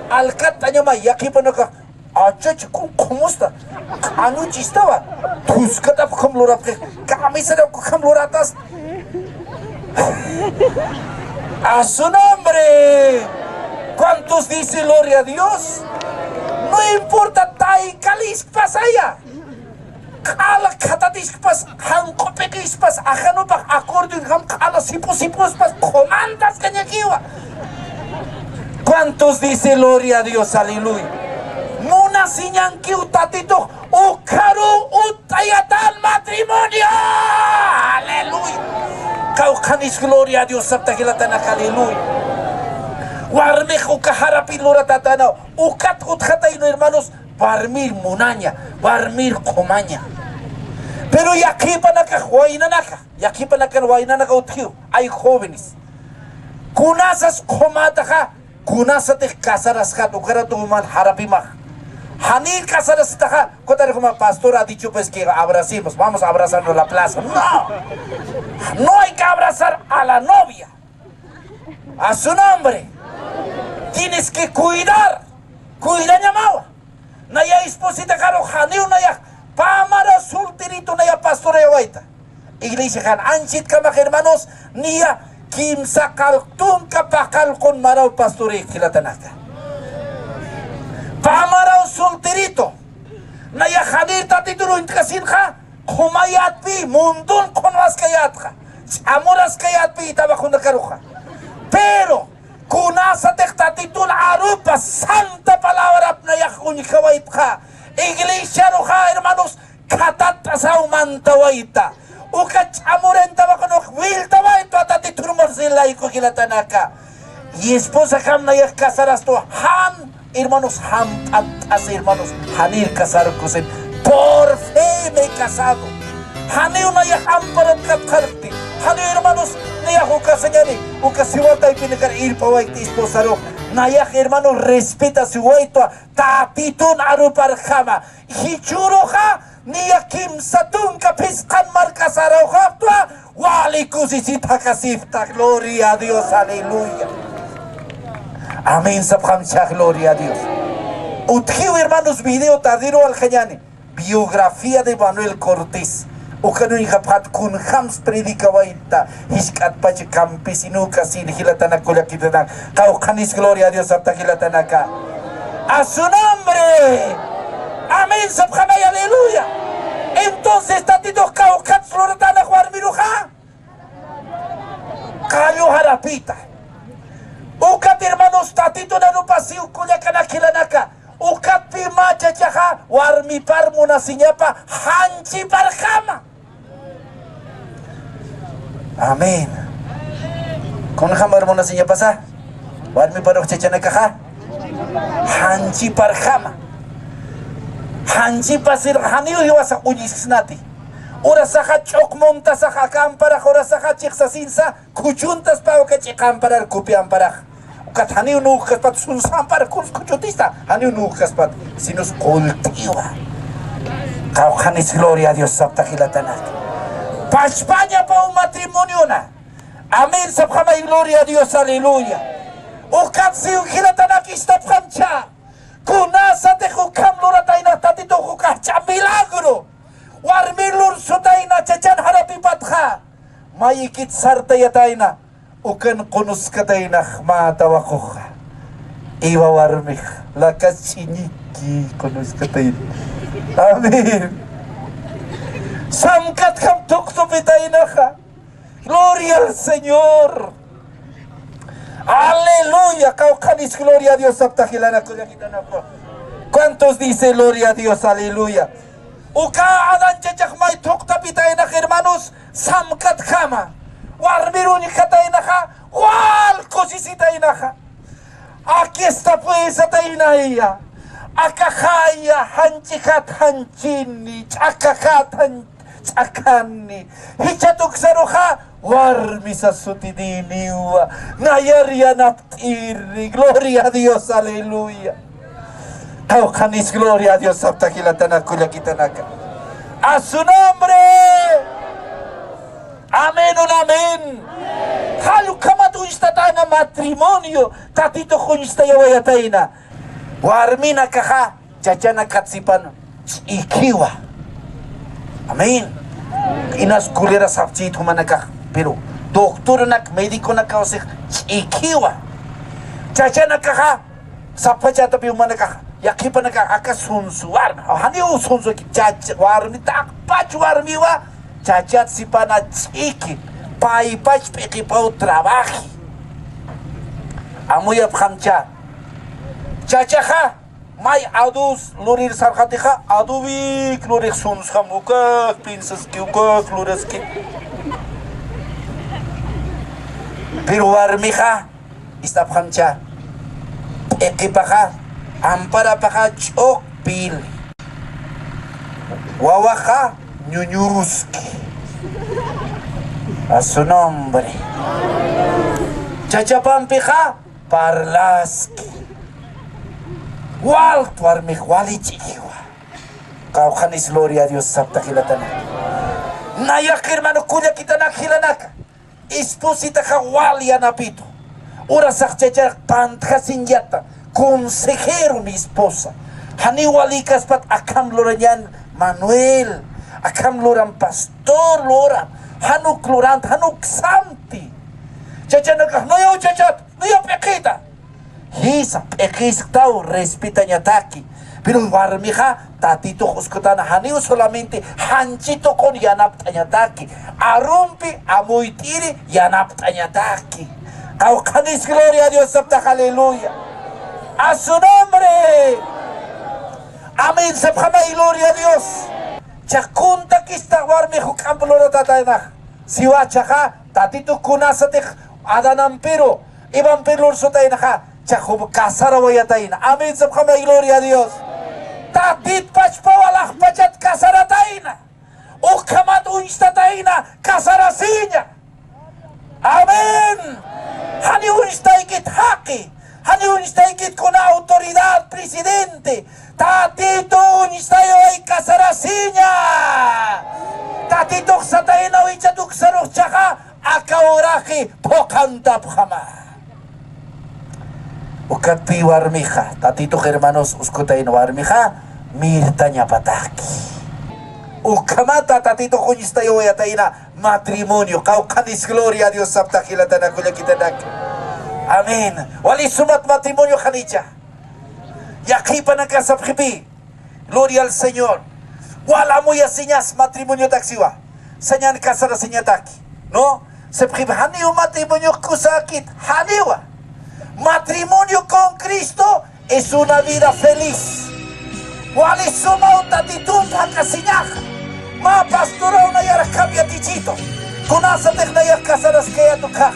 Alkatt'añamaya, yaqhipanakax, Achachi, kun qhumusta, q'anuchistawa, thuskatap ukham lurapxi, kamisarap ukham luratas. A su nombre. ¿Cuántos dice gloria a Dios? No importa, taykalispas aya. Q'ala khatatiskpas, janq'u p'iqispas, ajanupax acordeón jam q'ala sipu sipuspas, qhumantaskañakiwa. ¿Cuántos dice gloria a Dios? Aleluya. Munasiñankiw Tatitux, ukharu utt'ayatan matrimonio. Aleluya. Kawkhanis gloria a Dios sapta jilatanaka, aleluya. Warmix uka jarapi luratätanaw, ukat utjatayna, hermanos, warmir munaña, warmir qumaña. Pero yaqhipanakax waynanaka, yaqhipanakan waynanaka utjiw, ay jóvenes. Kunasas qumätaxa, kunasatix casarasxat, ukaratu juman jarapimax. Jani casarasitaxa, ukatarix juma pastor ha dicho pues que abracemos, vamos a abrazarnos la plaza. No. No hay que abrazar a la novia. A su nombre. Tienes que cuidar. Cuidañamawa. Naya espositaxaru janiw nayax pamara solterito naya pastorayawayta. Iglesiaxan anchitkamax, hermanos, niya kimsa qallq tunka paqallqun maraw pastorayta jilatanaka. Kasinxa, qhumayatpi, mundun qhunwaskayatxa, ch'amuraskayatpi trabajunakaruxa. Pero, kunasatix Tatitun arupa santa palabrap nayax uñjawaytxa, iglesiaruxa, hermanos, khatatt'asaw mantawayta. Uka ch'amurintawaxa wiltawayta Tatitun mursilayku jilatanaka. Y esposa jam nayax casarastwa, jan, hermanos, jamp'att'as, hermanos, janir casarkusin. Por fe me he casado. Janiw nayax amparat katxarkti. Janiw, hermanos, nayax uka sañani, uka siwa taypinakar irpawaykti esposarux. Nayax, hermanos, respetasiwaytwa Tatitun aruparjama. Jichhüruxa, niya kimsa tunka phisqan markasarawxaptwa, wali kusisit jakasipxta. Gloria a Dios, aleluya. Amén, sapxamcha, gloria a Dios. Utjiw, hermanos, video tardiru waljañani. Biografía de Manuel Cortés. Ukan uñjapxat kunjams predicawayta, jisk'atpach campesino ukasin jilatanaka kullakitanak. Qawqhanis gloria a Dios sapta jilatanaka. A su nombre. Amén, sapxamay, aleluya. Entonces, Tatitux kawkhat luratanix warmiruxa. Qallu jarapita. Ukat, hermanos, Tatitun arupasiw kullakanak jilanaka. Ukatpi mä chachaxa warmipar munasiñapa janchiparjama. Amén. Kunjamar munasiñapasa warmiparux chachanakaxa janchiparjama. Janchipasir janiw jiwasa uñisksnati. Urasaxa ch'uq muntasaxa aka amparax, urasaxa chiqsasinsa khuchuntaspa uka ch'iqa amparar, kupi amparax. Ukat janiw nuwjkaspat, sunsa ampar kuns khuchutista, janiw nuwjkaspat, sinus qult'iwa. Qawqhanis gloria a Dios sapta jilatanak. Pachpañapaw matrimoniona. Amén sapxamay, gloria a Dios, aleluya. Ukat siw jilatanak istapxamcha. Kunasatix ukham luratayna Tatitux ukaxcha milagro. Warmi lursutayna chachan jarapipatxa. Mayikit sartayatayna. Ukan qunuskataynax mä tawaquxa. Iwa warmix lakas ch'iñiki qunuskatayna. Amén. Samkatjam tuqtupitaynaxa. Gloria al Señor. Aleluya. Qawqhanis gloria a Dios sapta jilanaku llakitanakwa. ¿Cuántos dice gloria a Dios? Aleluya. Uka Adán chachax may thuqtapitaynax, hermanos, samkatjama. Warmir uñjataynaxa, wal kusisitaynaxa. Aquí está pues, ataynaya. Akaxaya, janchijat janchini, ch'akajat jan-, ch'akani. Jichhat uksaruxa, warmi sasutininiwa. Nayar yanapt'iri. Gloria a Dios, aleluya. Qawqhanis gloria a Dios sapta jilatanak kullakitanaka. A su nombre. Amén, un amén. Jall ukhamat uñstatayna matrimonio, Tatitux uñstayawayatayna. Warminakaxa chachanakat sipan ch'ikiwa. Amén. Inas kulera sapchit jumanakax, pero doctornak, médiconakaw six ch'ikiwa. Chachanakaxa sapachatapi jumanakax, yaqhipanakax aka sunsu warmi, janiw sunsu, chacha warmi, taqpach warmiwa, chachat sipana ch'iki, paypach p'iqipaw trabaji. Amuyapxamcha. Chachaxa may adus lurir sarxatixa, adubik lurix sunsxam, ukak pinsaski, ukak luraski. Pero warmixa, istapxamcha, p'iqipaxa, amparapaxa ch'uq pil. Wawaxa ñuñuski. A su nombre. Chachapampixa parlaski. Wal warmix wali ch'ikiwa. Qawqhanis gloria a Dios sapta jilatanak. Nayax hermano kullakitanak jilanaka. Espositaxa wal yanapitu. Urasax chachax pantjasiñata. Consejero mi esposa. Janiw walikaspat akham lurañan Manuel. Akham luran pastor luran. Januk lurant, januk samti. Chachanakax, no yaw chachat, no yaw p'iqita. Jisa, p'iqisktaw, respetañataki. Pero warmixa Tatitux uskutana, janiw solamente janchi tuqun yanapt'añataki, arumpi amuyt'iri yanapt'añataki. Qawqhanis gloria a Dios saptax, aleluya. A su nombre. Amén sapxamay, gloria a Dios. Chakuntakista warmi juk'amp luratataynax. Siwa chaxa, Tatitu kunasatix Adanampiru, Evampiru lursutaynaxa, chaxu casarawayatayna. Amén sapxamay, gloria a Dios. Tatit pachpa walaxpachat casaratayna. Ukhamat uñstatayna, casarasiña. Amén. Jani uñstaykit jaqi, jani uñstaykit kuna autoridad, presidente. Tatitu uñstayaway, casarasiña. Tatitux sataynaw icha tuksarux chaxa, aka uraxi phuqantapxama. Ukatpï warmixa, Tatitux hermanos uskutayna warmixa, mirtañapataki. Ukhamata Tatitux uñstayawayatayna matrimonio, qawqhanis gloria a Dios saptax jilatanaka, kullakitanak. Amén. Wali sumat matrimonio janicha. Yaqhipanaka sapxipï. Gloria al Señor. Wal amuyasiñas matrimoniotak siwa. Sañan casarasiñataki. ¿No? Sapxipï, janiw matrimonio kusäkit. Janiwa. Matrimonio con Cristo es una vida feliz. Wali sumaw Tatitump jakasiñaxa. Mä pastoraw nayar cambiatichitu. Kunasatix nayar casaraskayät ukhax.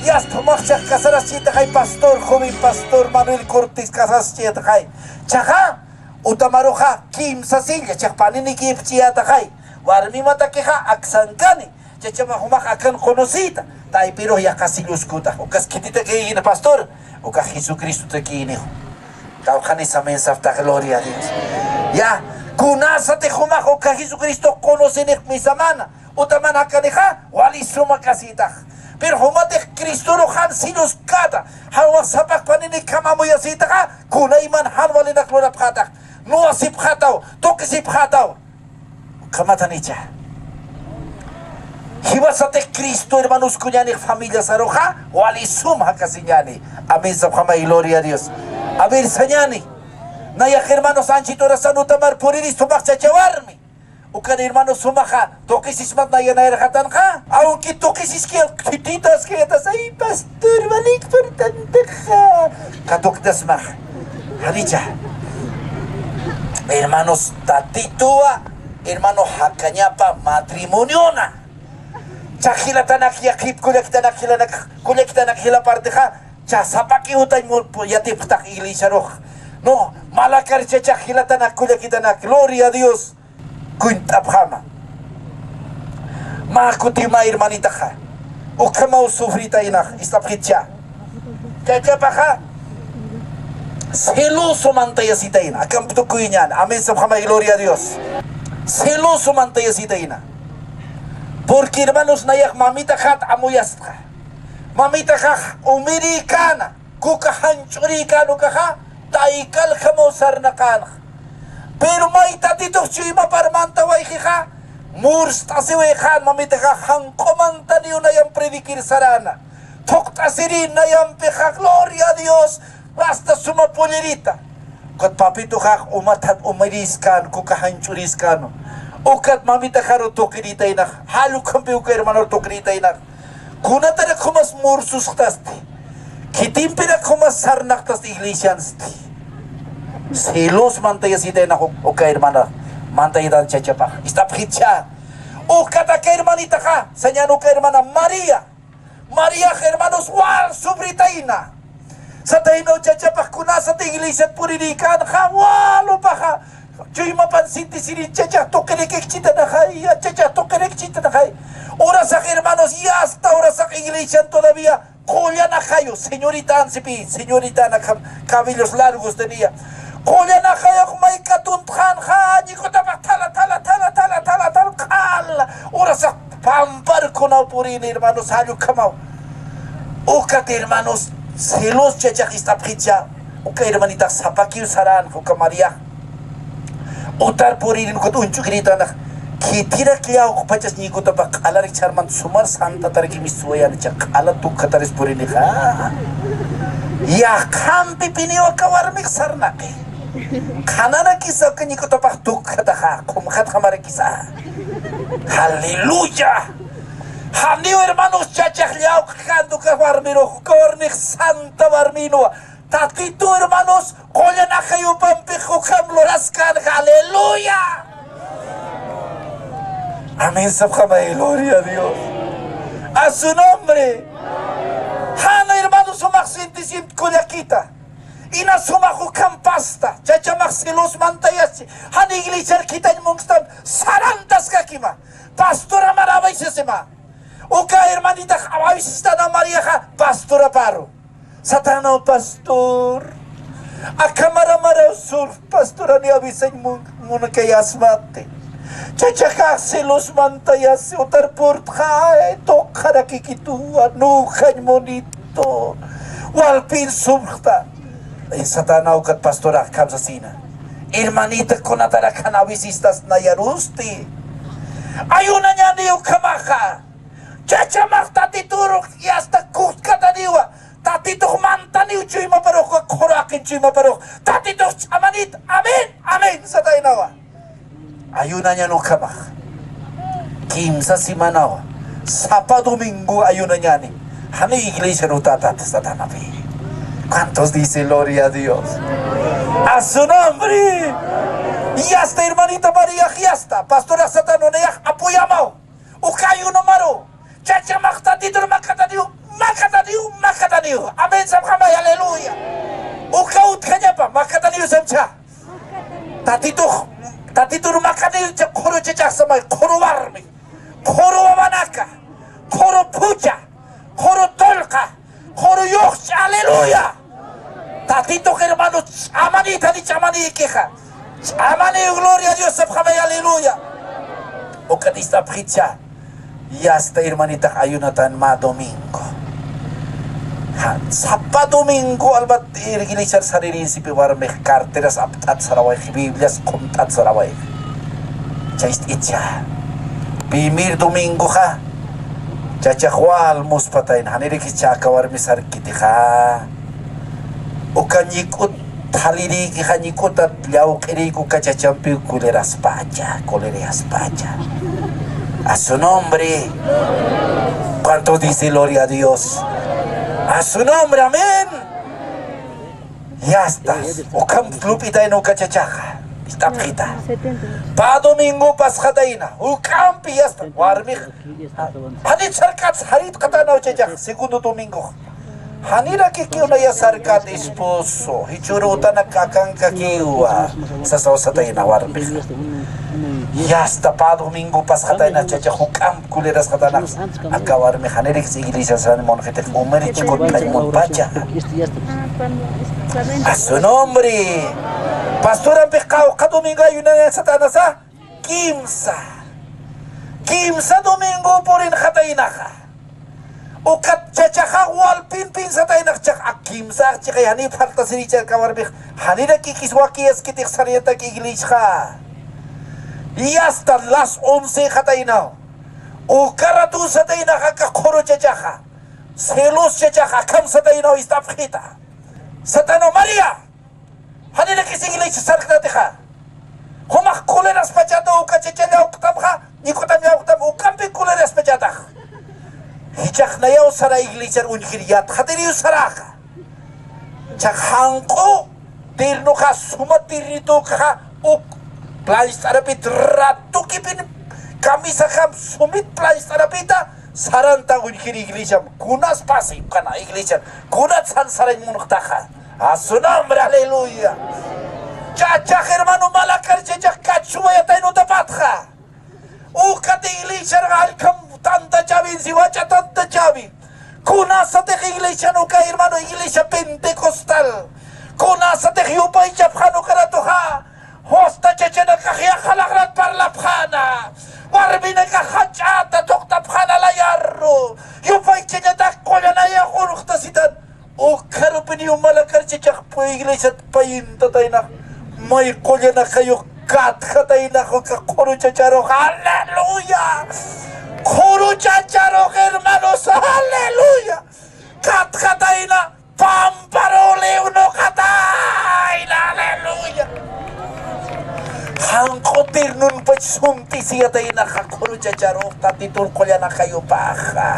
Yasta jumax chax casaraschitaxay pastor, joven pastor Manuel Cortés casaraschitaxay. Chaxa, utamaruxa kimsasilla, chax paninikipchiyataxay. Warmimatakixa aksankani. Chachama jumax akan conocita. Taypirux yaqha silluskutax. Ukas khititakïna pastor. Ukax Jesucristotakïnix. Qawqhanis amén saptax, gloria a Dios. Ya, kunasatix jumax uka Jesucristo conocenix misamana. Utaman akanixa, wali suma kasitax. Pero jumatix Cristorux jan silluskata. Jan jumax sapax paninikham amuyasitaxa, kunayman jan walinak lurapxatax. Nuwasipxataw, tuqisipxataw. Ukhamatanicha. Jiwasatix Cristo hermanos kuñänix familiasaruxa, wali sum jakasiñäni. Amén sapxamay, gloria a Dios. A ver, sañäni. Nayax hermanos anchit urasan utamar puriris sumax chacha warmi. Ukan hermanos sumaxa, tuqisismat naya nayarxatanxa. Aunque tuqisiski khititaskayatasa, ay pastor, wali importantexa. Katuqtasmax. Janicha. Hermanos, Tatituwa, hermano, jakañapa matrimoniona. Chax jilatanak yaqhip, kullakitanak jilanak, kullakitanak jila partixa, chax sapakiw utañ mu-, yatipxtax iglesiarux. No, malakar chachax jilatanak, kullakitanak, gloria a Dios. Cuentapxama. Mä kutiw mä hermanitaxa. Ukhamaw sufritaynax, ist'apxitcha. Chachapaxa celoso mantayasitayna. Akamp tukuyañäni. Amén sapxamay, gloria a Dios. Celoso mantayasitayna. Porque hermanos, nayax mamitaxat amuyastxa. Mamitaxax umirïkäna. Kuka janch'urïkän ukaxa, taykalkhamaw sarnaqänxa. Pero may Tatitux chuymapar mantawayxixa, murst'asiwayxän mamitaxa, janq'u mantaniw nayan predikir saräna. Thuqt'asirïn nayampixa, gloria a Dios, hasta suma pollerita. Ukat papituxax umathat umirïskän, kuka janch'urïskän. Ukat mamitaxaru tuqirïtaynax, jall ukhampi uka hermanor tuqirïtaynax. Kunatarak jumas mursusxtasti. Khitimpirak jumas sarnaqtasti iglesiansti. Celos mantayasitaynax uka hermana. Mantayatan chachapax. Ist'apxitcha. Ukat aka hermanitaxa. Sañän uka hermana María. María, hermanos, wal sufritayna. Sataynaw chachapax kunasat iglesiat purirïkänxa, wal jupaxa. Chuymapan sintisiri chachax tuqirikikchitanaxay, chachax tuqirikchitanaxay. Urasax, hermanos, y hasta urasax iglesian todavía qullanaxayu, señoritan sipï, señoritan akham cabellos largos tenía. Qullanaxayux may katuntxänxa, ñikutapax thala, thala, thala, thala, thala, thala, q'ala. Urasax pamparkunaw purini, hermanos, jall ukhamaw. Ukat, hermanos, celos chachax ist'apxitcha, uka hermanitax sapakiw sarän, uka María. Utar puririn ukat uñch'ukirïtanax, khitirak llawqpachas ñikutapax q'alarik chharman sumar santatarik mistuwayanicha, q'ala tukkataris purinixa. Yaqhampipiniw aka warmix sarnaqi. Qhanarakisa uka ñik'utapax tukjataxa, qhumxatjamarakisa. Aleluya. Janiw hermanos, chachax llawq'känti uka warmirux, uka warmix santa warminwa. Tatitu hermanos, qullan ajayupampix ukham luraskänxa. Aleluya. Amén sapxamay, gloria a Dios. A su nombre. Jana hermanos, sumax siente siente kullakita. Ina sumax ukham pasta, chachamax celosmantayasi, jan iglesiar khithañ munkstam sarantaskakima. Pastora mara awaysisima. Uka hermanitax awaysistana Mariaxa pastoraparu. Satanaw pastor. Akhamara mara sur pastorani awisañ mun-, munakayasmati. Chachaxa celosmantayasi utar purtxa, ay, tuqharakikituwa, nujañ munit. Walpin sumxta. Satana ukat pastorax kamsasina. Hermanita, kunatarak jan awisistas nayarusti. Ayunañani ukhamaxa. Chachamax tatitur yasta kujtkataniwa. Tatitux mantaniw chuymaparux, qhuru aqin chuymaparux. Tatitux ch'amanit. Amén, amén, sataynawa. Ayunañan ukhamax. Kimsa semanawa. Sapa domingo ayunañani. Jani iglesiar utatat satanapi. ¿Cuántos dice gloria a Dios? A su nombre. Y hasta hermanita María, y hasta pastora satana nayax apoyamaw. Uka ayuno maru. Chachamax tatitur makataniw, makataniw, makataniw. Amén sapxamay, aleluya. Uka utjañapa, makataniw samcha. Tatitux, tatitur makataniw, cha qhuru chachax samay, qhuru warmi, qhuru wawanaka, qhuru phucha, qhuru tullqa, qhuru yuxcha, aleluya. Tatitux hermano, ch'amanit, jani ch'amanikixa. Ch'amaniw, gloria a Dios sapxamay, aleluya. Ukat ist'apxitcha. Y hasta hermanitax ayunatan mä domingo. Ja, sapa domingo albat iglesiar saririnsipi warmix carteras apt'at sarawayx, Biblias qumt'at sarawayx. Chayist'icha. Primer domingoxa. Chachax wal muspatayna, janirakis chaka warmi sarkitixa. Uka ñik'ut thalirïkixa, ñik'utat llawq'irïki uka chachampiw kuleraspacha, kuleraspacha. A su nombre. ¿Cuántos dice gloria a Dios? A su nombre, amén. Yasta, ukham lup'itayna uka chachaxa. Ist'apxita. Pä domingo pasxatayna, juk'ampi yasta, warmix. Janit sarkät, jarit qatanaw chachax, segundo domingo. Janirakikiw naya sarkät esposo, jichhüru utanak akankakiwa, sasaw satayna warmix. Yasta pä domingo pasxatayna chachax juk'amp kulerasxatanax, aka warmix janirakis iglesia sarañ munxitix umirichkut munpacha. A su nombre. Pastorampix qawqha domingo ayunañan satanasa. Kimsa. Kimsa domingo purinxataynaxa. Ukat chachaxa walpin piensataynax chax, a, kimsax chiqay jani faltasirichar aka warmix, janirakikis wakiyaskitix sariyatak iglesiaxa. Y hasta las once xataynaw. Uka ratusataynaxa aka qhuru chachaxa. Celos chachaxa, akham sataynaw ist'apxita. Satanaw María. Janirakis iglesia sarknatixa. Jumax kuleraspachata uka chacha llawqtamxa, ñik'utam llawqtam, ukampi kuleraspachatax. Jichhax nayaw sara iglesiar uñjir yatxatiriw saraxa. Chax janq'u tirnuxa, suma tirnitukaxa, uk plancht'arapit ratukipin, camisajam sumit plancht'arapita, saranta uñjir iglesiam. Kunas pasi, kana iglesiar, kunat san sarañ munxtaxa. A su nombre, aleluya. Chachax hermano malakar chachax kachuwayatayna utapatxa. Ukat iglesiar jallkham tantachawin, siwach'a tantachawin. Kunasatix iglesian uka hermano iglesia pentecostal. Kunasatix yupaychapxan uka ratuxa. Justa chachanakax yaqha laqrat parlapxäna. Warminakax jach'ata thuqtapxäna layarru. Yupaychañatak qullanayux urxtasitan. Ukharupiniw malakar chachax pä iglesiat payintataynax, may qullan ajayux katjataynax uka qhuru chacharux. Aleluya. Qhuru chacharux, hermanos. Aleluya. Katjatayna, pamparuliw nuqatayna. Aleluya. Janq'utirnunpach sunt'isiyataynaxa qhuru chacharux Tatitun qullan ajayupaxa.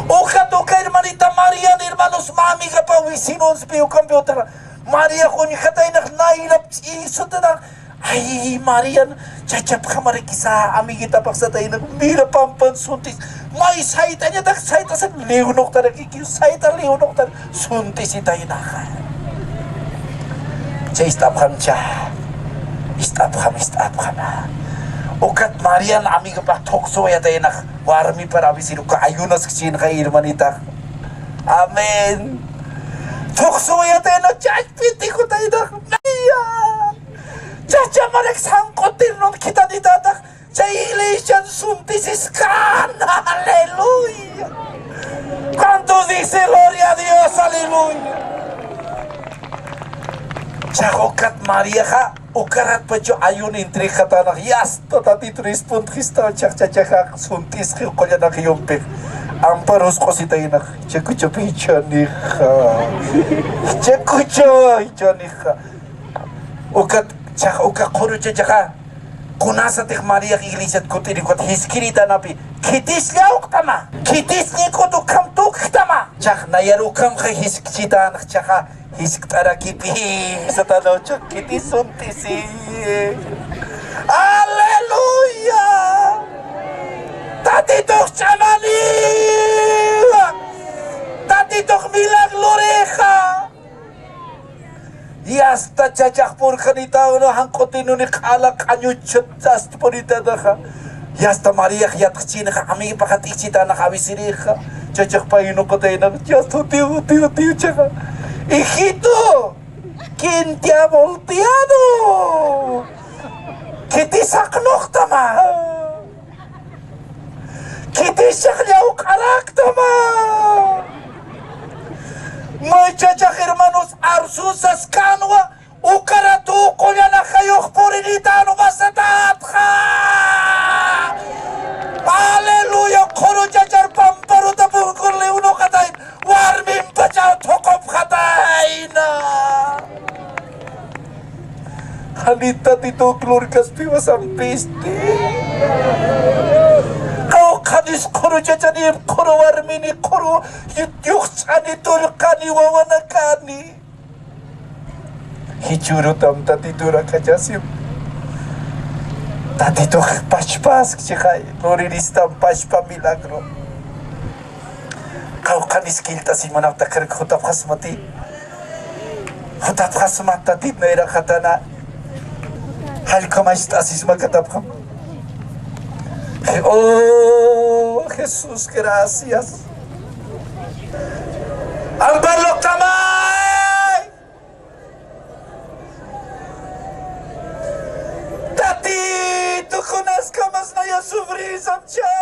Ukat uka hermanita Marian, hermanos, mä amigapaw vecinospï ukampi utara. Mariax uñjataynax nayrap ch'isutanax. Ay, Marian, chachapjamarakisa, amiguitapax sataynax, mira, pampan sunt'is. May sayt'añatax sayt'asak liwnuqtarakikiw, sayt'a liwnuqtar sunt'isitaynaxa. Chay ist'apxamcha, ist'apxam, ist'apxama. Ukat Marian amigapax thuqsuwayataynax, warmipar avisir uka ayunaskchinxa, hermanitax. Amén. Thuqsuwayataynax, chachpiti jutaynax, María. Chachamarak janq'utirnun khithanitatax, chay iglesian sunt'isiskan. Aleluya. ¿Cuántos dice gloria a Dios? Aleluya. Chax ukat Mariaxa, ukaratpachu ayun entregatänax, yasta Tatitu respuntxistaw, chax chachaxa sunt'isxi qullan ajayumpix. Ampar usq'usitaynax, jichhakuchapï jichhanixa. Jichhakuchapï jichhanixa. Ukat chax uka qhuru chachaxa, kunasatix Mariax iglesiat kut'iri ukat jiskiritanapï, khitis llawqtama, khitis ñik'ut ukham tukjtama. Chax nayar ukhamxa jiskchitänxa, chaxa jiskt'arakipï satanaw, chax khitis sunt'isi. Aleluya. Tatitux ch'amaniwa. Tatitux milagrurexa. Yasta chachax purxanitawna, janq'utinuni q'ala q'añuchut yasta puritänaxa. Yasta Mariax yatxchinxa, amigapaxa t'ikchitänaxa, avisirixa. Chachax paynuqataynax, yasta, tío, tío, tío, chaxa. Hijito, ¿quién te ha volteado? ¿Khitis saqnuqtama? ¿Khitis chax llawq'araktama? May chachax, hermanos, arsusaskanwa, ukaratu qullan ajayux purinitänwa satätxa. Aleluya, qhuru chachar pamparutapun kun liwnuqatayna, warmimpachaw thuqupxatayna. Jani Tatitu gloriaskaspiwa sampisti. Qawqhanis qhuru chachani, qhuru warmini, qhuru yu-, yuqch'ani, tullqani, wawanakani. Jichhürutam Tatiturakachasiw. Tatitux pachpaskchixay, luriristam pachpa milagro. Qawqhanis killt'asimanapta, khirk jutapxasmati. Jutapxasmat Tatit nayraqatana. Jallq'amacht'asismakatapxam. Oh, Jesús, gracias. Ampar luqtamay. Tatitu, kunaskamas naya sufrisamcha.